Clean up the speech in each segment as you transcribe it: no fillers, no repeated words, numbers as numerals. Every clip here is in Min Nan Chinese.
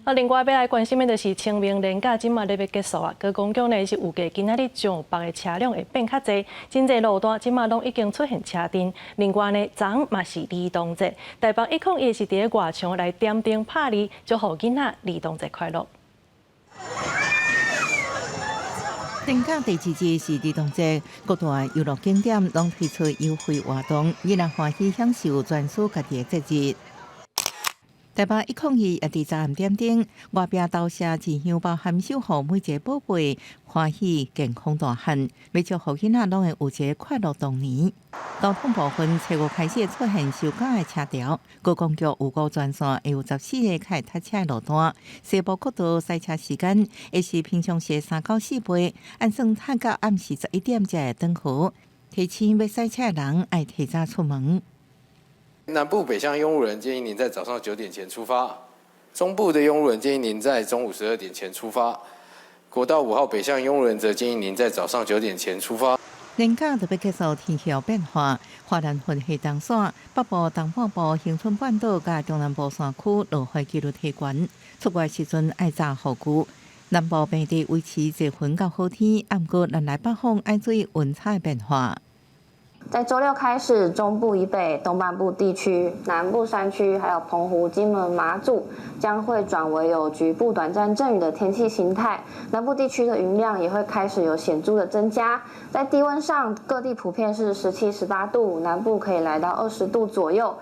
啊，另外欲來關心的就是清明連假這馬咧欲結束啊，高公局呢是預計今仔日上北的車輛會變較濟，真濟路段這馬攏已經出現車陣。另外呢，昨昏嘛是兒童節，台北101是佇咧外牆來點燈拍字，祝福囡仔兒童節快樂。連假第二日是兒童節，各大遊樂景點攏推出優惠活動，囡仔歡喜享受專屬家己的節日。台北102也佇昨暗點燈，外壁投射字樣包含守護每一個寶貝歡喜健康大漢，欲祝福囡仔攏會有一個快樂童年。交通部分，初五開始出現收假的車潮，高公局預估全線會有14個較會塞車的路段，西部國道塞車時間會是平常時3到4倍，按算褪到暗時11點才會轉好。提醒欲駛車的人愛提早出門。南部北向用路人建議您在早上9點前出發，中部的用路人建議您在中午12點前出發，國道5號北向用路人則建議您在早上九點前出發。連假就欲結束，天氣變化，華南雲系東徙，北部、東半部、恆春半島佮中南部山區落雨幾率提懸，出外時陣愛紮雨具。南部平地維持濟雲到好天，毋過南來北風愛注意溫差的變化。在週六開始，中部以北、東半部地區、南部山區，還有澎湖、金門、馬祖，將會轉為有局部短暫陣雨的天氣形態。南部地區的雲量也會開始有顯著的增加。在低溫上，各地普遍是17、18度，南部可以來到20度左右。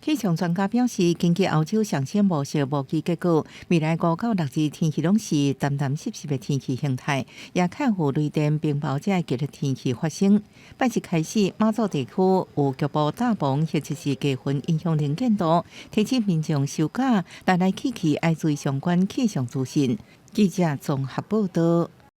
氣象專家表示，根據歐洲上新模式模擬結果，未來5到6日天氣攏是澹澹濕濕的天氣形態，也較有雷電、冰雹這個極端天氣發生。拜一開始，馬祖地區有局部大霧或者是低雲影響能見度，提醒民眾收假來來去去愛注意相關氣象資訊。記者綜合報道。